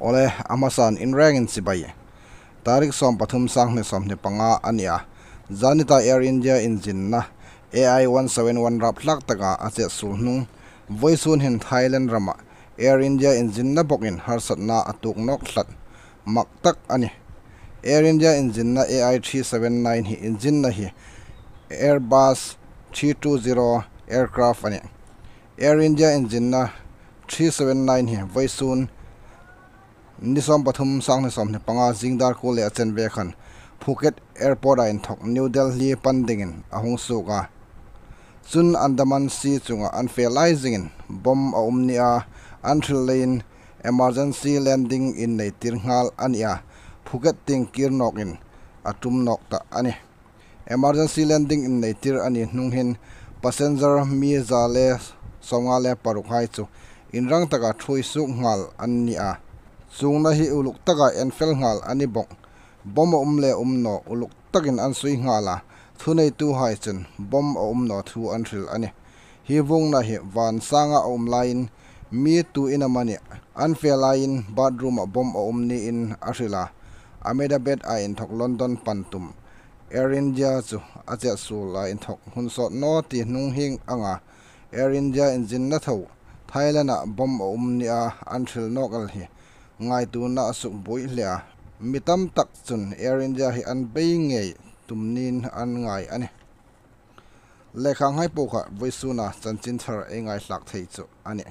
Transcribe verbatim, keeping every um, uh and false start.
Awle, a hmasan inrengin chibai. Tarik sawm pathum, sanghni sawmhni panga a ni a. Zanita Air India inzinna A I one seven one rapthlak taka a chetsuol hnung, vawisun hin Thailand rama Air India inzinna bawkin harsatna a tuok nawk tlat mak tak a nih. Air India inzinna A I three seven nine hi inzinna hi Airbus three two zero aircraft a nih. Air India inzinna three seven nine hi vawisun ni sawm pathum, sanghni sawmhni panga zing dar kuo le a chanve khan Phuket Airport-a inthawk New Delhi pan dingin a hung suok a. Chun Andaman Sea chunga an fe lai zingin bomb a um nia an hril leiin emergency landing inneitir nghal a ni a, Phuket tieng kir nawkin a tum nawk ta a nih. Emergency landing inneitir a ni hnung hin passenger mi za le sawmnga le parukhai chu inrang taka ṭhuoi suok nghal an ni a. Chuongna hi uluk taka en fel nghal a ni bawk. Bomb a um le um naw uluk takin an sui nghal a, thuneituhai chun bomb a um naw thu an hril a nih. Hi vuongna hi van sanga a um laiin mi tuin amanih an fe laiin bathroom-a bomb a um niin a hril a. Ahmedabad-a inthawk London pan tum Air India chu a chetsuola inthawk hun sawt naw ti hnung hieng anga Air India inzinna tho Thailand-a bomb a um nia an hril nawk el hi ngaituona a sukbuoi hle a. Mi tam tak chun Air India hi an bei ngei tum niin an ngai a nih. Lekhanghai po kha vawisuna chanchin thar ei ngaithlak thei chu a nih.